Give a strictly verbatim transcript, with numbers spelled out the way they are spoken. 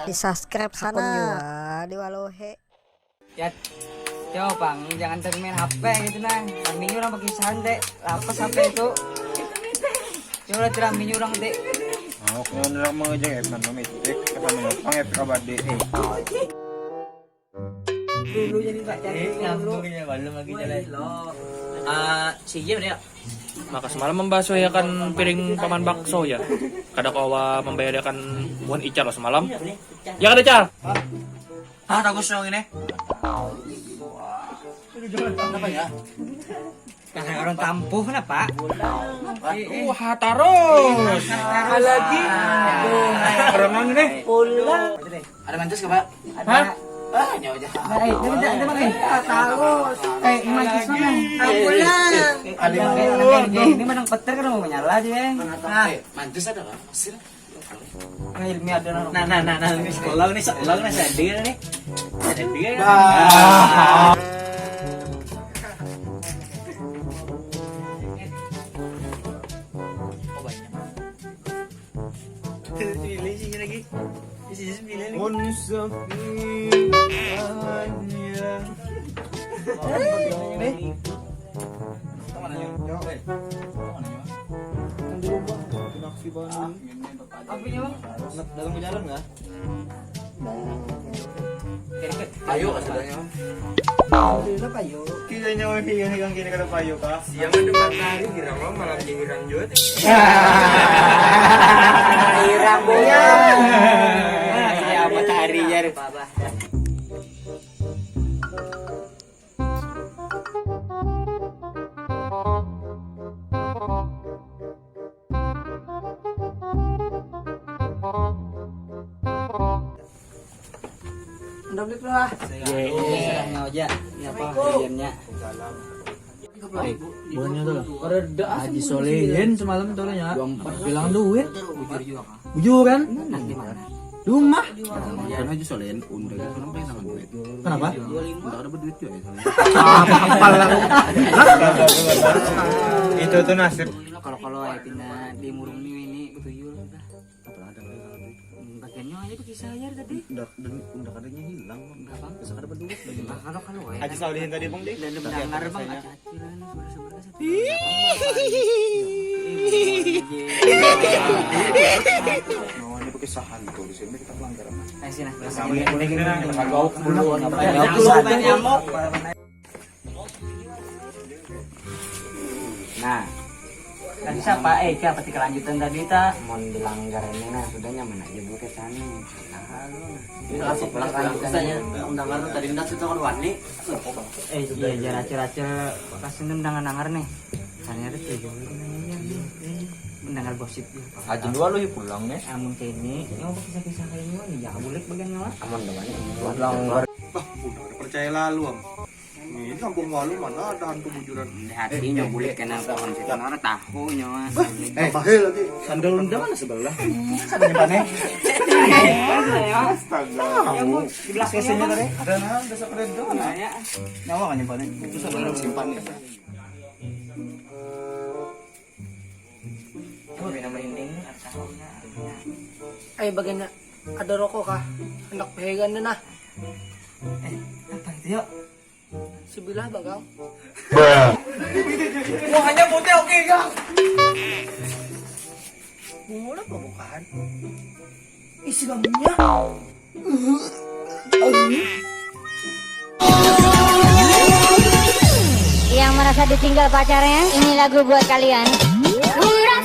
Di subscribe sana. Akun jua di Walohe. Ya, coba pang, jangan sering main H P gitu nah. Kambingnya orang pakai santai, lapas H P itu. Coba tirambinya orang teh. Aku ndak mau aja ya kan mami cek, kita menopang ya P K B D. Eh. Dulu jadi pacar. Eh, dulu. Nyambung ya, belum lagi jalan. Ah, si Jim ya. Maka semalam membasuh ya kan piring paman bakso ya. Kada kawa membayar ya kan buhan Ical semalam. Ya kada, Cal? Ah, tagus yang ini. Kenapa ya? Karena orang tampuh kenapa? Wah, terus. Lagi. Orang mana nih? Pulang. Ada mantis gak, Pak? Hah? Ah, nyawa aja. Baik, ini tidak ada pakai. Tahu. Eh, ini mantis mana? Pulang. Ada ini menang petir kan mau menyala dia. Nah, mantis ada kan? Sini. Nah, ilmiah ada nah. Nah, nah, nah, nah, ini sekolah nih, sekolah nih, sadil nih. Sadil. Nah. Pilih sih lagi. Isi pilih lagi. Unsafiannya. Mana, Nyok? Hei, mana, Nyok? Yang di rumah, naksi banget. Apa, Nyok? Dalam jalan kah? Payu kasarnya. Alhamdulillah payu. Kita nyawa hilang hilang kini kada payu kah? Siang ada matahari, hirang mah malam dihirang jua teh. Hirang boya. Iya, matahari ya. Udah beli lah. Iya, iya. Sedangnya aja. Ini apa? Hadiahnya. Buahnya tuh. Haji Solihin semalam tuh ya. Dua empat bilang duit. Bujur juga kah? Bujur kan? Di mana? Di rumah. Kan Haji Solihin undang itu sampai sama duit. Kenapa? Enggak ada berduit juga ya. Apa lah? Itu tuh nasib. Kalau kalau ya pina di murung ini ini betuyul dah. Bagiannya aja pakai sayur tadi. Undak dan undak adanya hilang. Enggak apa. Bisa kada berduit. Nah, kalau kalau ya. Haji Solihin tadi, Bang, deh. Dan dengar, Bang, aja. Ini pakai sahan tuh di sini kita pelanggaran. Nah, sini. Sama ini kita kagok dulu. Nyamuk. Nah, tadi siapa? Eh, siapa di kelanjutan tadi ta? Mau dilanggar ini nah, sudah nyaman aja buat sana. Nah, ini langsung pulang kelanjutannya. Undangan tadi ndak sudah kan wani. Eh, iya, jar acil-acil bekas ini mendengar-dengar nih. Ternyata tuh mendengar gosip. Aja dua lu pulang nih. Amun kayak ini, yang mau kisah-kisah kayak ini, ya boleh bagian nyawa. Amun dewan pulang. Bah, udah percaya lalu am. Ini kampung walu mana ada hantu bujuran. Di hatinya boleh kena pohon situ orang tahu nyawa. Eh, bahaya lagi. Sandal unda mana sebelah? Sandal mana? Astaga. Di belakangnya tadi. Ada nah, ada sepeda doang. Nyawa kan nyimpan itu saudara simpan ya. Coba bina merinding. Ayo bagiannya ada rokok kah? Hendak pehegan deh nah. Eh, apa itu yuk? Sebilah bagang. Wah, hanya putih oke ya. Mulai pembukaan. Isi gamenya. Yang merasa ditinggal pacarnya, ini lagu buat kalian. Urang